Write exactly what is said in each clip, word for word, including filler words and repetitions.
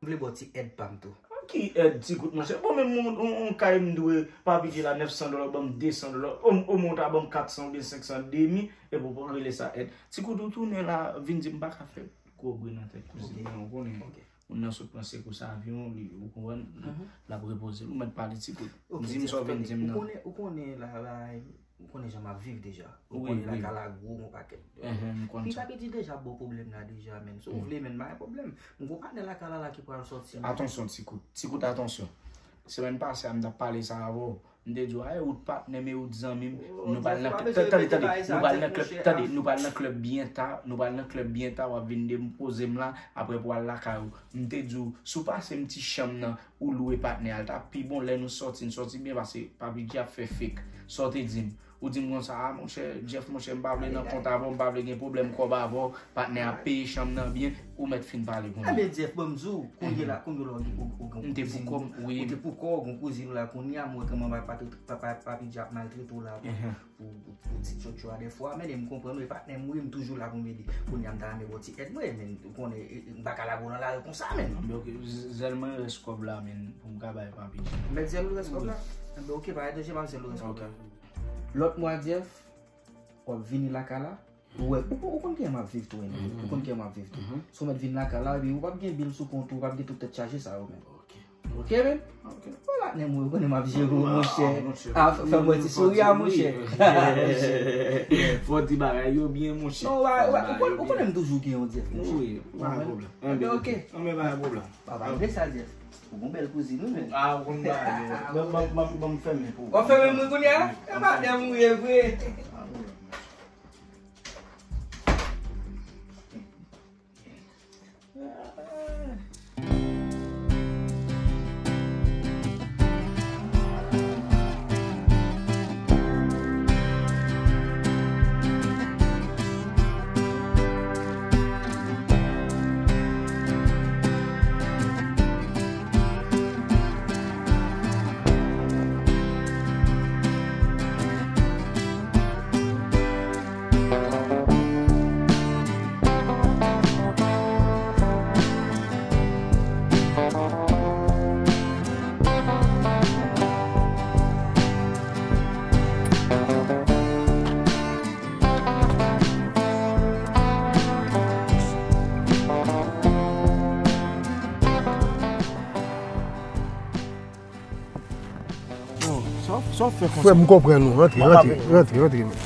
M vle ba w ti èd pa m tou. Ki èd, ti kout, monchè? Bon, menm yon, yon, yon kay m dwe Papi Djay la nèf san dola, ban m de san dola. O, omwen w ta ban m kat san oubyen senk san demi, epi w rele sa èd. Ti kout, ou tounen la, vin di m pa ka fè gwo bri nan tèt kouzin nan, ou konnen. Moun nan sot pran sekous avyon, li, ou konprann, l ap repoze l. Ou mèt pale ti kout. Di m sa w vin di m nan. Ou konnen, ou konnen la, la, Ou konnen jan m ap viv deja. Ou konnen lakay la gwo gon pakèt. Pi Papi Djay deja ap ba w pwoblèm la deja, menn. Si w vle, menn, pa gen pwoblèm. M gon patnè lakay la la ki pral sòti. Atansyon, ti kout. Ti kout, atansyon. Semèn pase a, m t ap pale sa avè w. M te di w, ay, ou t patnè m e ou t zanmi m. Nou pral nan klèb. Tande, tande, tande. Nou pral nan klèb. Tande, nou pral nan klèb byen ta. Nou pral nan klèb byen ta. W ap vin de m poze m la. Apre pou al lakay ou. M te di w, si w pase m ti chanm nan, ou lwe patnè a, l t ap pi bon lè nou sòti, n sòti byen pase Papi Djay ap fè fake. Sa w te di m? Ou di m konsa, a, monchè, Jeff, monchè, m pa vle nan kont avè w, m pa vle gen pwoblèm kòb avè w, patnè a ap peye chanm nan byen, ou mèt fin pale kounye a. Ebyen, Jeff, ban m di w, kounye a la, kounye a la, ou gen, ou gen, ou gen yon kouzin, ou te pou kò w, gon kouzin ou la, kounye a, m wè kòman pa, pa, pa, pa, Papi Djay ap maltrete w la pou, pou, pou ti tchotcho a dèfwa, men, e m konprann w, e patnè m, wi, m toujou la pou m ede. Kounye a, m ta renmen ba w ti èd mwen, men, ou konnen, e, e, m pa ka lage w nan lari konsa, men. Ebyen, oke, zèl mwen rès kòb la, men, pou m ka bay Papi Djay. Mèt zèl ou rès kòb la? Ebyen, oke, pa gen danje, m ap zèl ou rès kòb la. Lòt mwa, Jeff, w ap vini lakay la, ou wè, ou, ou konn kijan m ap viv tou, Henry. Ou konn kijan m ap viv tou. Si w mèt vin lakay la, epi ou p ap gen bil sou kont ou, ou p ap gen tout tèt chaje sa yo menm. Oke, men. Oke. Ou patnè m, ou konnen m ap jere w, monchè. A, fè m wè ti souri a, monchè. Fò w di bagay yo byen, monchè. Non, ou konnen m toujou gen yon Jeff, monchè. Wi, pa gen pwoblèm. Ebyen, oke. Anben, pa gen pwoblèm. Papa, m vle sa, Jeff. Ou gon bèl kouzin, wi, men. A, ou konn bagay yo. Ban m, ban m, ban m fèmen pou ou. W ap fèmen m wi kounye a? E pa dèm ou ye vre. Yo, sa w, sa w fè konsa? Frè m, m konprann ou. Rantre, rantre, rantre, rantre, men.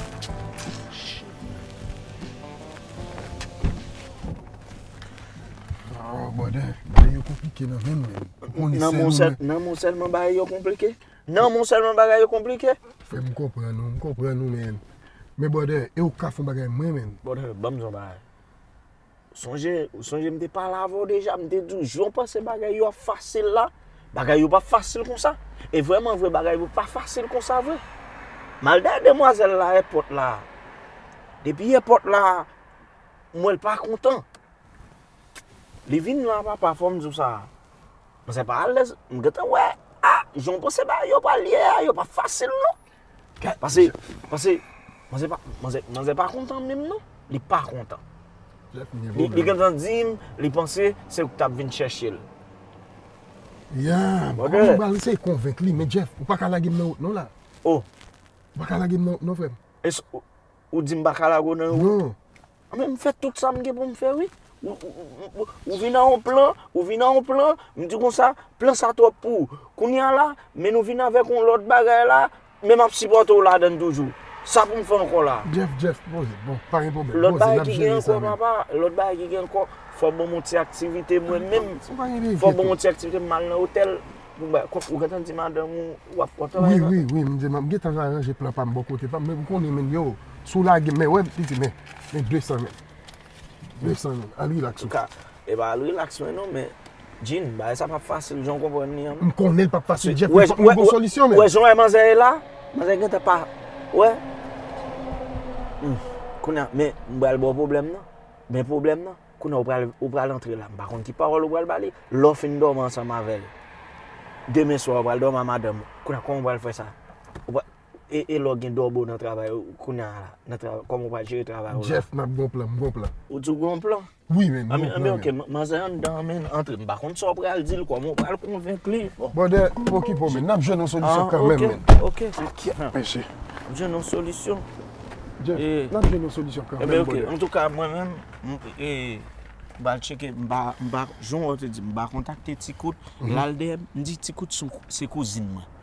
Oh, brother, bagay yo konplike nan men m, men. Ou konnen sèl ou, men. Nan men w sèlman bagay yo konplike? Nan men w sèlman bagay yo konplike? Frè m, m konprann ou, m konprann ou, men. Men, brother, e ou ka fè yon bagay mwen, men. Brother, ban m di w yon bagay. Sonje, ou sonje m te pale avè w deja, m te di w, jan w panse bagay yo ap fasil la, bagay yo p ap fasil konsa. E vrèman vre, bagay yo pa fasil konsa vre. M al dèyè demwazèl la, èpòt la. Depi èpòt la, m wè l pa kontan. Li vin la, papa, fò m di w sa. Manzè pa alèz, m gentan wè, a, jan w panse bagay yo pral ye a, yo pa fasil non. Pase, pase, manzè pa, manzè, manzè pa kontan menm non. Li pa kontan. Li, li gentan di m, li panse se ou k t ap vin chèche l. Ya, kòman m pral eseye konvenk li? Men Jeff, ou pa ka lage m nan wout non la. Oh. Ou pa ka lage m nan wout non, frè m. Èske ou, ou di m pa ka lage w nan wout? Non. Anben, m fè tout sa m gen pou m fè, wi. Ou, ou, ou, ou, ou vin a yon plan, ou vin a yon plan, m di konsa, plan sa twòp pou ou. Kounye a la, men nou vin avèk yon lòt bagay la, men m ap sipòte w ladan l toujou. Sa pou m fè ankò la? Jeff, Jeff, poze, bon, pa gen pwoblèm. Lòt bagay ki gen ankò, papa, lòt bagay ki gen ankò, fò w ban m yon ti aktivite mwen menm. Fò w ban m yon ti aktivite, m al nan otèl. Bon, ba, kòk, ou gentan di madanm ou, w ap kontan bagay sa? Wi, wi, wi, m di, m gentan aranje plan pa m bò kote pa m, men ou konnen, men yo, si w lage m, men wè, piti, men, men de san, men. De san, men, al rilaks ou. Ka, e pa al rilaks mwen non, men, Jean, bagay sa p ap fasil, jan w konprann li an. M konnen l p ap fasil, Jeff, men fòk nou gon solisyon, men. Wè, jan w wè manzè ye la, manzè gentan pa, wè. Hmm, kounye a, men, m pral ba w pwoblèm nan. Men pwoblèm nan. Kounye a ou pral, ou pral antre la, m pa konn ki pawòl ou pral ba li. Lè w fin dòmi ansanm avè l, demen swa ou pral dòmi a madanm ou. Kounye a kòman ou pral fè sa? Ou pral, E, e lè w gen dòbo nan travay ou, kounye a la, nan travay, kòman w pral jere travay ou la? Jeff, m ap gon plan, m gon plan. Ou di w gon plan? Wi, men, m gon plan, men. Anben, ok, manzè anndan, men, antre. M pa konn sa w pral di l, kòman w pral konvenk li. Bon. Brother, pa okipe w, men. N ap jwenn yon solisyon kanmenm, men. Ok, ok. Kèt, mesye. N ap jwenn yon solisyon. Jeff, n ap jwenn yon solisyon kanmenm, brother. Anben, ok. Antouka, mwen menm, m, e, m pral tcheke, m pa, m pa, jan w te di, m pa kontakte Ti Kout. L al dèyè m, m di Ti Kout se, se kouzin mwen.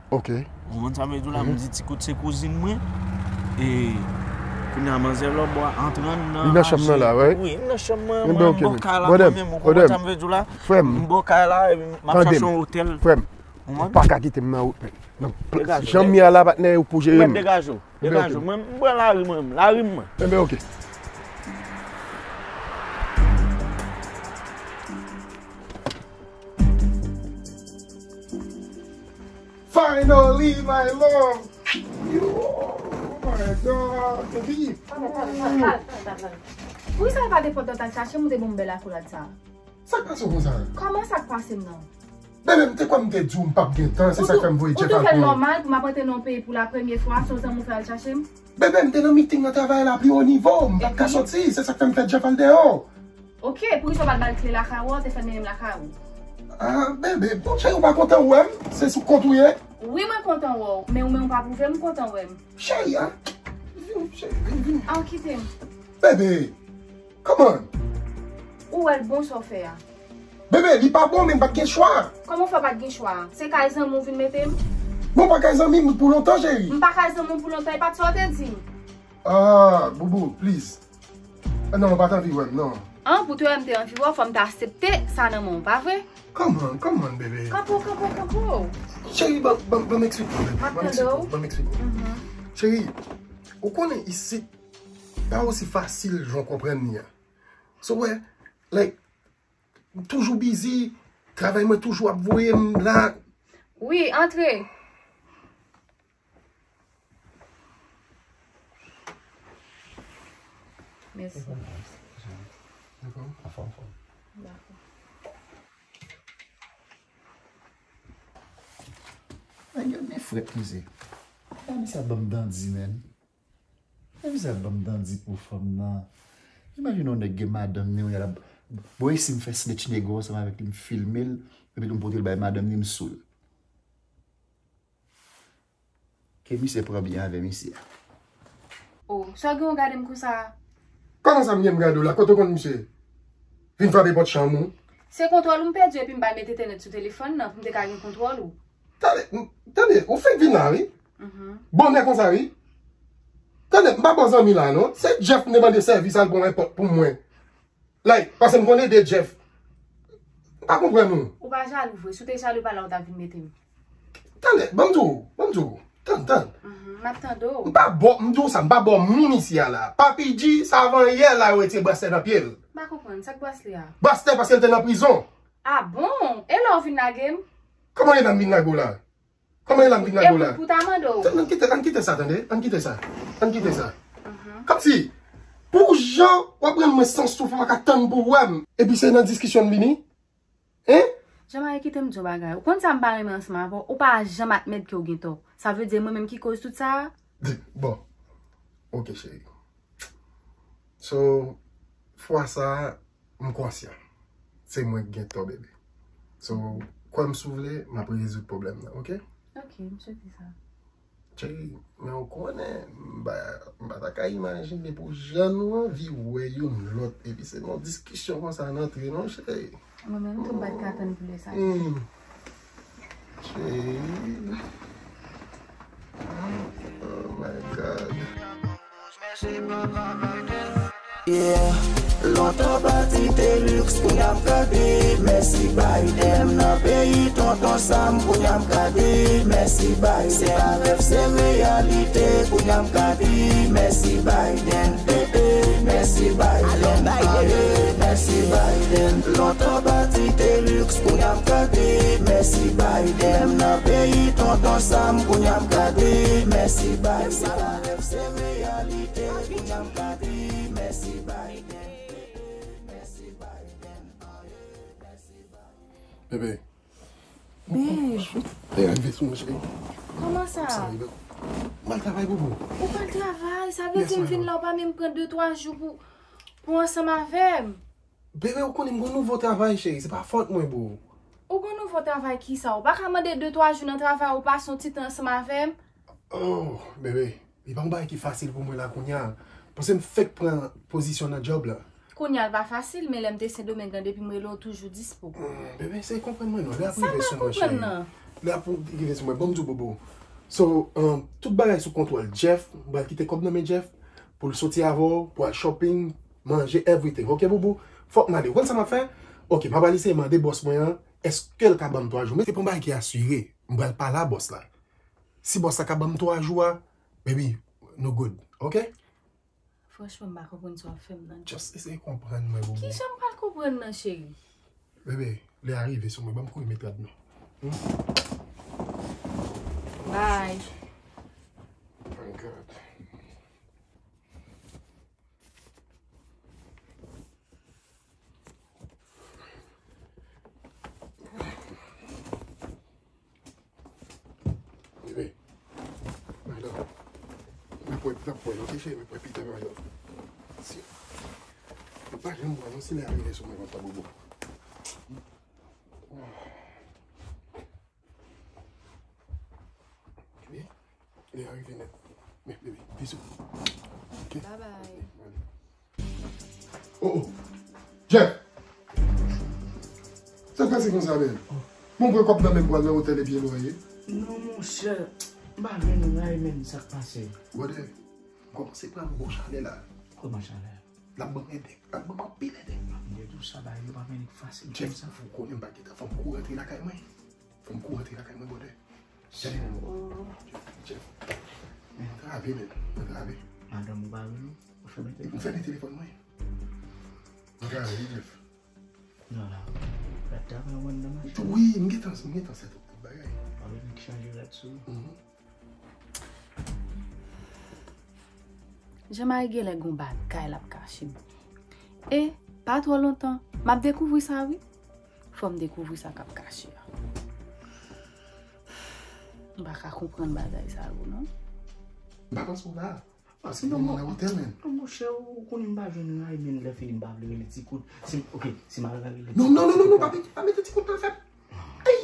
Ok. Ou konprann sa m vle di w la, m di Ti Kout se kouzin mwen. E kounye a manzè lòtbò a antre anndan. Li nan chanm nan la, right? Wi, li nan chanm mwen, mwen, m bò kay la mwen menm, ou konprann sa m vle di w la? Frè m. M bò kay la, epi m ap chache yon otèl. Frè m, ou pa ka kite m nan wout, men. Jan m ye a la, patnè, ou pou jere m. Degaje w, degaje w. Mwen, m pran lari mwen, lari mwen. Enben, ok. Finally, my love. Yo, oh my God, baby. Pale, pale, pale, pale, pale, pale. Poukisa w pa te pran tan t al chache m, ou te ban m bèl akolad sa a? Sa k pase w konsa? Kòman sa k pase m nan? Bebe, m te kwè m te di w m p ap gen tan, se sa k fè m voye Jeff al pran w. Ou tou fè l nòmal pou m ap antre nan yon peyi pou la premye fwa, se yon zanmi w fè al chache m? Bebe, m te nan miting nan travay la, pi wo nivo, m pa t ka soti, se sa k fè m fè Jeff al dèyè w. Ok, poukisa w pa t ba l kle lakay ou an, te fè l mennen m lakay ou? Ah, bebe, bon, cheri, ou pa kontan wè m? Se sou kont ou ye? Wi, mwen kontan wè w, men ou menm ou pa pwouve m kontan wè m. Cheri, ah, vin, cheri, vin, vin. Ah, kite m. Bebe, come on. Ou wè l bon sa w fè a. Bebe, li pa bon, men m pa t gen chwa. Kòman w fè w pa t gen chwa? Se kay zanmi w vin mete m? Bon, pa kay zanmi m pou lontan, cheri. M pa kay zanmi w pou lontan, e pa t sa w te di m. Ah, Boubou, please. Ah, non, ou pa t anvi wè m, non. An, pou te wè m te anvi wè w, fò m te aksepte sa nan men w, pa vre? Come on, come on, bebe. Kanpe w, kanpe w, kanpe w. Cheri, ban, ban, ban m eksplike w, bebe. M ap tande w. Ban m eksplike w. Cheri, ou konnen isit pa osi fasil jan w konprann li a. So, wè, like, m toujou busy, travay mwen toujou ap voye m la. Wi, antre. Mèsi. Dakò. Anfòm, anfòm. Dakò. Ay, gade men frèt misye. Gade misye ap ban m dandi, menn. Gade misye ap ban m dandi pou fanm nan. Imajine yon nèg gen madanm li, yon nèg ap, bon, e si m fè snitch nèg ansanm avèk li, m filme l, epi tou m pote l bay madanm li, m sou l. Ke misye pran byen avè misye a. Oh, sa w gen w gade m konsa? Kòman sa m gen m gade w la? Kote w konn misye? Vin frape pòt chanm ou? Se kontwòl ou m pèdi epi m pa met entènèt sou telefòn nan pou m te ka gen kontwòl ou. Tande, m, tande, ou fenk vin la, wi. Bonè konsa, wi. Tande, m pa bon zanmi la, non. Se Jeff m te mande sèvis al pran yon pòt pou mwen. Like, paske m konn ede Jeff. M pa konprann ou. Ou pa jalou vre. Si w te jalou, pa la w t ap vin mete m. Tande, ban m di w, ban m di w. Tann, tann. Mhm, m ap tande w. M pa bò, m di w sa, m pa bò moun isi a la. Papi G, se avanyè la yo retire braslè nan pye l. M pa konprann, sa k braslè a? Braslè paske l te nan prizon. Ah bon? E lè w vin lage m? Kòman e la m vin lage w la? Kòman e la m vin lage w la? E pou, pou ta mande w. Tann, ann kite, ann kite sa, tande? Ann kite sa. Ann kite sa. Mhm. Kòmsi, pou jan w ap rann mwen san souf, m pa ka tann pou w wè m. Epi se nan diskisyon n vini? Hein? Jean-Marie, kite m di w bagay. Ou konn sa m pa renmen ansanm avè w? Ou pa janm admèt ke w gen tò. Sa vle di e mwen menm ki koz tout sa a? Bon. Ok, cheri. So, fwa sa a, m konsyan. Se mwen ki gen tò, bebe. So, kwè m si w vle, m ap rezoud pwoblèm nan, ok? Ok, m swete sa. Cheri, men ou konnen, m pa, m pa ta ka imajine pou jan nou anvi wè youn lòt, epi se nan diskisyon konsa n antre non, cheri. Mwen menm tou, m pa t ka tann pou lè sa. Hmm. Cheri. Oh my God. Yeah. Lontan pati te luxe, kounye a m ka di mèsi Biden. Nan peyi tonton Sam, kounye a m ka di mèsi Biden. Se pa rèv, se reyalite, kounye a m ka di mèsi Biden. Eh, eh, mèsi Biden. Ale, mèsi Biden. Lontan pati te luxe, kounye a m ka di mèsi Biden. Nan peyi tonton Sam, kounye a m ka di mèsi Biden. Se pa rèv, se reyalite, kounye a m ka di mèsi Biden. Bebe. Babe. Te rive sou mwen, cheri. Kòman sa? Sa rive. Pral travay, bobo. Ou pral travay, sa vle di m vin la, ou pa menm pran de twa jou pou, pou ansanm avè m. Bebe, ou konnen m gon nouvo travay, cheri. Se pa fòt mwen, boo. Ou gon nouvo travay kisa? Ou pa ka mande de twa jou nan travay ou pase yon ti tan ansanm avè m? Oh, bebe, li pa yon bagay ki fasil pou mwen la kounye a. Paske m fèk pran pozisyon nan djòb la. Kounye a l pa fasil, men lè m te Sendomeng lan, depi m rele w toujou dispo. Hmm, bebe, eseye konprann mwen non. Lè ap rive sou mwen, cheri. Lè ap rive sou mwen, ban m di w, bobo. So, um, tout bagay sou kontwòl Jeff, m pral kite kòb nan men Jeff, pou l soti avè w, pou al shopping, manje, everything. Ok, bobo? Fòk m ale. Ou konn sa m ap fè? Ok, m ap al eseye mande bòs mwen an, èske l ka ban m twa jou. Men se pa yon bagay ki asire. M pral pale a bòs la. Si bòs la ka ban m twa jou a, baby, nou good. Ok? Franchman, m pa konprann sa w ap fè m nan. Just eseye konprann mwen, bobo. Kijan m pral konprann nan, cheri? Bebe, lè a rive sou mwen, ban m kouri met rad nou. Hmm? Bye. Thank God. Bebe, my love, m ap wè, m ap wè, ok, cheri, m ap wè pita, my love. Si, m pa janm wè non, si lè a rive sou mwen konsa, bobo. Wi, lè a rive nèt. Men, bebe, bizou. Ok? Bye bye. Oh, oh. Jeff! Sa k pase konsa, men? Bon, pran kòb nan men m pou al nan otèl epi lwaye. Non, monchè. M pa jwenn ray, men sa k pase? Brother, m kòmanse pran gwo chalè la. Kòman chalè? L ap ban m èdèk. L ap ban m anpil èdèk. M ap di w sa, bagay yo pa vin fasil konsa. Jeff, ou konnen m pa gentan fè m kou rantre lakay mwen. Fò m kou rantre lakay mwen, brother. Gade. Jeff, Jeff. Antrave, men. Antrave. Madanm ou pa vle, non? Ou fèmen telefòn. M fèmen telefòn mwen. Antrave, wi, Jeff. Non, la. Gad travay ou wè anndan machin. Wi, m gentan, m gentan sèt tout bagay. Pa bezwen k chanje rad sou ou. Mhm. Jean-Marie genlè gon bagay l ap kache m. E, pa twò lontan, m ap dekouvri sa wi. Fò m dekouvri sa k ap kache a. M pa ka konprann bagay sa yo non. M pa panse w la. Paske non, moun nan otèl menm. Non, monchè, ou konnen m pa jwenn ray, men lè fini m pa vle rele ti kout. Si, ok, si m al rele ti kout. Non, non, non, non, non, pa mete, pa mete ti kout nan fèt. Ay!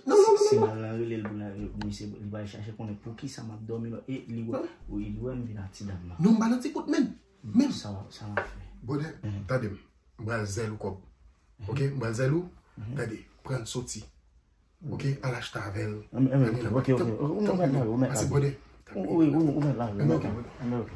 Non, non, non, non, non. Si m al rele l pou l al, misye, li pral chache konnen poukisa m ap dòmi lò. E li wè, wi, li wè m vin ak ti dam nan. Non, m pa nan ti kout menm. Menm. Sa w ap, sa w ap fè? Brother, tande m. M pral zèl ou kòb. Ok? M pral zèl ou. Tande, pran l soti. Ok, al achte avè l. Ann, ann, ok, ok, ok. Ou mèt lave, ou mèt lave. Pase bwè de. Wi, wi, ou mèt lave. Ann, ok, ok.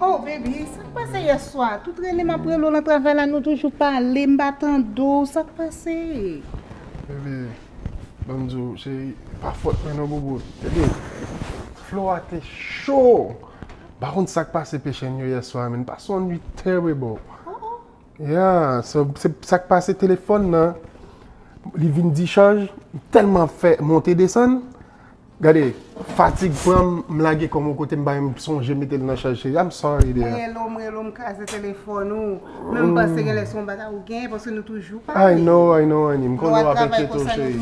Oh baby, sa k pase yèswa? Tout rele m ap rele w nan travay la, nou toujou pale, m pa tande w. Sa k pase? Baby, ban m di w, cheri, pa fòt mwen non, boubou. Tande, flo a te cho. M pa konn sa k pase pechenn yo yèswa, men n pase yon nuit terrible. Yeah, so, se sa k pase telefòn nan. Li vin dichaj, m tèlman fè monte desann. Gade, fatig pran m, m lage kò m yon kote, m pa menm sonje mete l nan chaj, cheri. I'm sorry, dear. M rele w, m rele w, m kraze telefòn ou. Men m panse genlè se yon bagay ou genyen, paske nou toujou pale. I know, I know, honey. M konnen w ap enkyete w, cheri.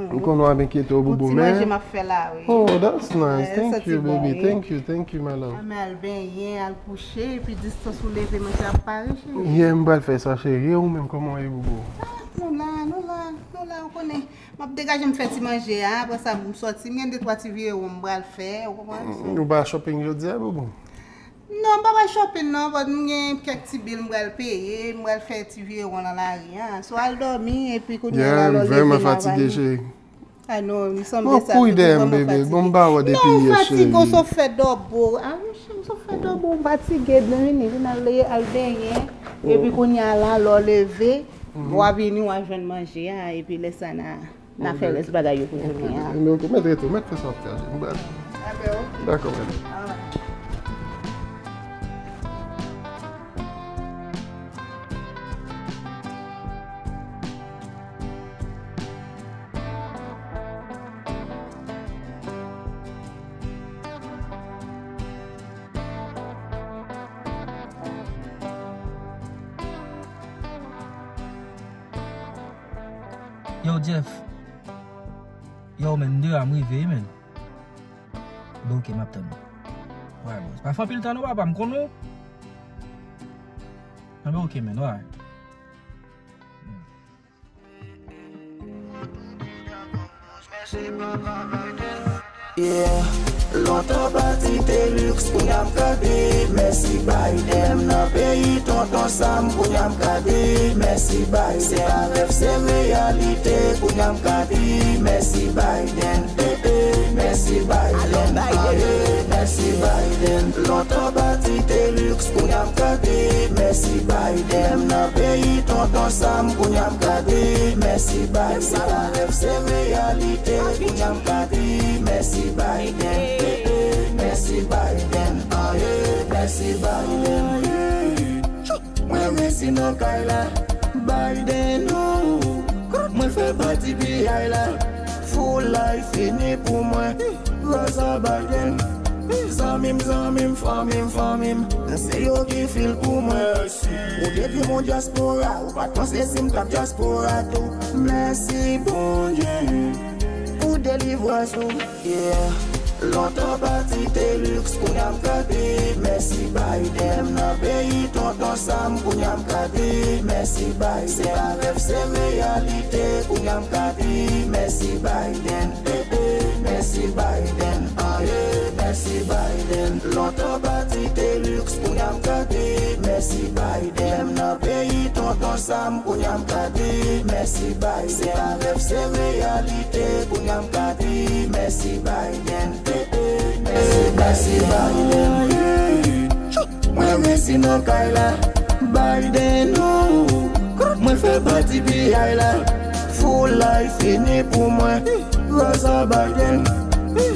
M konnen w ap enkyete w, boubou, men. Pou ti manje m ap fè la, wi. Oh, that's nice. Thank you, baby. Thank you, thank you, my love. Al benyen, al kouche, epi distans ou leve, manje ap pare, cheri. Yeah, m pral fè sa, cheri. E ou menm, kòman w ye, boubou? Ah, nou la, nou la, nou la, ou konnen. M ap degaje m fè ti manje a, apre sa m sòti, m gen de twa ti virewon m pral fè, ou konprann? Ou pa shopping jodi a, boubou? Non, m pa pral shopping non, but m gen kèk ti bil m pral peye, m pral fè ti virewon nan lari a. So al dòmi, epi kounye a la lè w leve m ap al. Yeah, m vrèman fatige, cheri. Ay non, m sanble sa. Bon, kouri dèyè m, bebe. Bon, m pa wè depi yè, cheri. Non, m fatige, m sot fè dòbo. A, monchè, m sot fè dòbo, m fatige, vini, vin al, al benyen. Epi kounye a la, lè w leve, w a vini, w a jwenn manje a, epi lè sa n a, n a fè rès bagay yo pou jounen an. Ok, mèt rete, mèt fè sa w ap fè a, cheri. Dakò, bebe. Yo, Jeff. Yo, men, m deyò a, m rive, men. Bon, ok, m ap tann ou. Alright, boss. Pa fè anpil tan non, papa, m konn ou. Anben, ok, men, alright. Yeah. Lontan pati te luxe, kounye a m ka di mèsi Biden. M nan peyi tonton Sam, kounye a m ka di mèsi Biden. Se pa rèv, se reyalite, kounye a m ka di mèsi Biden. Eh, eh, mèsi Biden. Aye, mèsi Biden. Lontan pati te luxe, kounye a m ka di mèsi Biden. M nan peyi tonton Sam, kounye a m ka di mèsi Biden. Se pa rèv, se reyalite, kounye a m ka di mèsi Biden. Eh, eh, mèsi Biden. Aye, mèsi Biden. Mwen resi nan kay la, Biden, oh. Mwen fè pati piyay la, full life fini pou mwen, grasa Biden. Zanmi m, zanmi m, fanmi m, fanmi m, se yo ki fil pou mwen. Ou te di m ou dyaspora, ou pa t panse si m t ap dyaspora tou. Mèsi Bondye pou delivrans ou. Yeah. Lontan pati te luxe, kounye a m ka di mèsi Biden. M nan peyi tonton Sam, kounye a m ka di mèsi Biden. Se pa rèv, se reyalite, kounye a m ka di mèsi Biden. Eh, eh, mèsi Biden. Aye, mèsi Biden. Lontan pati te luxe, kounye a m ka di mèsi Biden. M nan peyi tonton Sam, kounye a m ka di mèsi Biden. Se pa rèv, se reyalite, kounye a m ka di mèsi Biden. Eh, eh, mèsi, mèsi Biden. Mwen resi nan kay la, Biden, oh. Mwen fè pati piyay la, full life fini pou mwen, grasa Biden.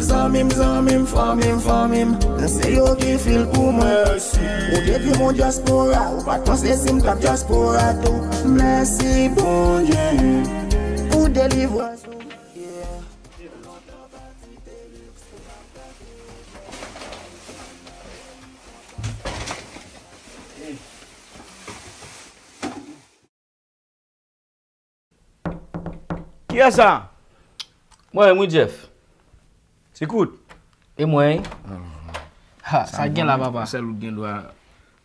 Zanmi m, zanmi m, fanmi m, fanmi m, se yo ki fil pou mwen. Ou te di m ou dyaspora, ou pa t panse si m t ap dyaspora tou. Mèsi Bondye pou delivrans ou. Yeah. Kiyès sa? Mwen, wi, Jeff. Ti Kout. E mwen? Ha, sa gen la, papa? Sèl ou gen dwa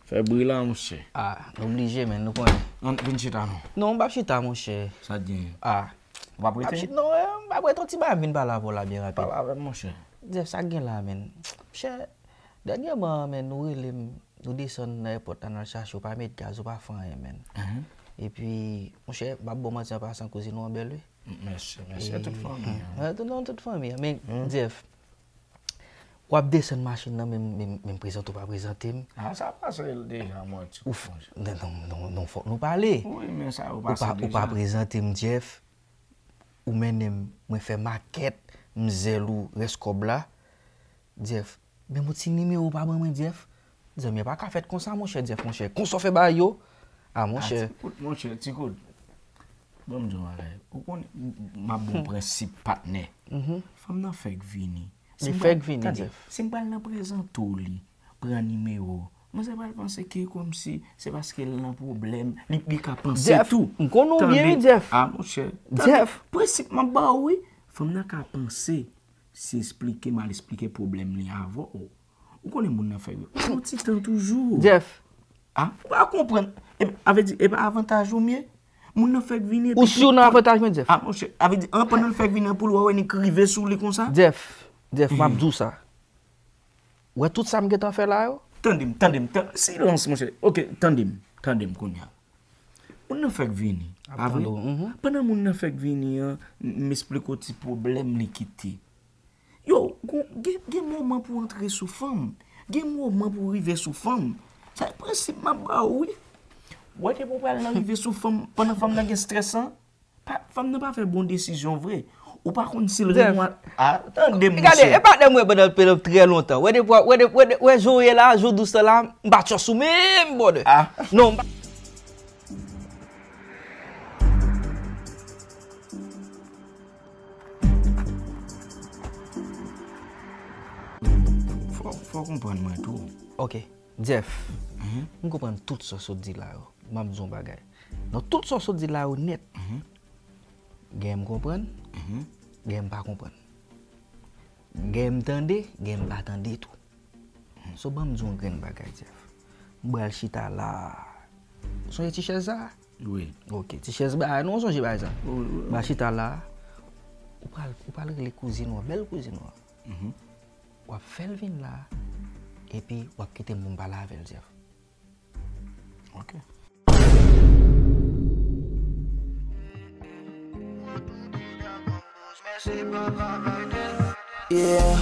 fè bri la, monchè. Ah, oblije, men, nou konnen. Ann, vin chita, non. Non, m p ap chita, monchè. Sa gen? Ah. Ou p ap rete? Non, eh, m p ap rete, yon ti bagay, m vin pale avè w la byen rapid. Pale avè m, monchè. Jeff, sa gen la, men. Monchè, dènyèman, men, ou rele m, ou desann nan èpòt la, n al chache, ou pa met gaz, ou pa fè anyen, men. Epi, monchè, m p ap ba w manti an pasan, kouzin ou an bèl, wi. Mèsi, mèsi a tout fanmi an. Non, tout fanmi an. Men, Jeff, w ap desann machin nan, men, men, men prezante w pa prezante m. Ah, sa pase deja, mwen, ti kout, monchè. Non, non, non, non, fòk nou pale. Wi, men sa yo pase deja. Ou pa prezante m, Jeff. Ou mennen m, mwen fè makèt, m zèl ou, rès kòb la. Jeff, menm yon ti nimewo w pa ban mwen, Jeff. Zanmi, pa ka fèt konsa, monchè, Jeff, monchè. Konsa w fè bagay yo? Ah, monchè. Ah, ti kout, monchè, ti kout. Ban m di w yon bagay. Ou konnen, m, m ap ba w prensip patnè. Fanm nan fèk vini. Li fèk vini, Jeff. Si m pral nan prezante w li, pran nimewo w, manzè pral panse ke kòmsi se paske l nan pwoblèm, li, li ka panse tou. Jeff, m konn ou byen, wi, Jeff. Ah, monchè. Jeff. Prensip m ap ba w, wi. Fanm nan ka panse, si esplike, mal esplike pwoblèm li avè w. Ou konnen moun nan fè yo. Pran yon ti tan toujou. Jeff. Ah, ou pa konprann. E, a vle di, e pa avantaj ou m ye? Moun nan fèk vini epi... Ou si w nan avantaj mwen, Jeff? Ah, monchè, a vle di, an, pandan l fèk vini an, pou l wè, wè, ni k rive sou li konsa? Jeff, Jeff, m ap di w sa. Ou wè tout sa m gentan fè la yo? Tande m, tande m, tan-, silans, monchè. Ok, tande m, tande m kounye a. Moun nan fèk vini, pa vre? Pandan moun nan fèk vini an, m esplike w ti pwoblèm li kite. Yo, gen, gen moman pou antre sou fanm. Gen moman pou rive sou fanm. Sa e prensip m ap ba w, wi. Wè depi w pral nan rive sou fanm, pandan fanm nan gen strès lan, pa, fanm nan pa fè bon desizyon vre. Ou pa konn si l renmen w a. A, tande m, mesye. Gade, e patnè m wè pandan, pandan trè lontan. Wè depi, wè depi, wè jan w ye la, jan w dous la, m pa tchòs ou menm, brother. Non, m pa Fò, fò w konprann mwen tou. Ok, Jeff, m konprann tout sa w sot di la yo. M ap di w yon bagay. Nan tout sa w sot di la yo nèt, gen m konprann, gen m pa konprann. Gen m tande, gen m pa tande tou. So, ban m di w yon grenn bagay, Jeff. M pral chita la. Ou sonje ti chèz sa? Wi. Ok, ti chèz ba, nou sonje bagay sa. Wi, wi, wi. M pral chita la. Ou pral, ou pral rele kouzin ou an, bèl kouzin ou an. W ap fè l vin la, epi w ap kite m pou m pale avè l, Jeff. Ok. Yeah.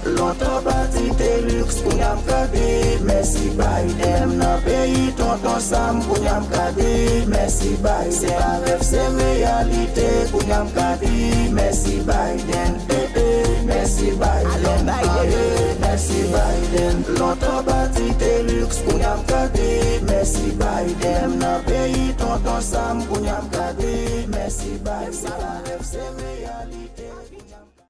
Lontan pati te luxe, kounye a m ka di mèsi Biden. M nan peyi tonton Sam, kounye a m ka di mèsi Biden. Se pa rèv, se reyalite, kounye a m ka di mèsi Biden. Eh, eh, mèsi Biden. Aye, mèsi Biden. Lontan pati te luxe, kounye a m ka di mèsi Biden. M nan peyi tonton Sam, kounye a m ka di mèsi Biden. Se pa rèv, se reyalite.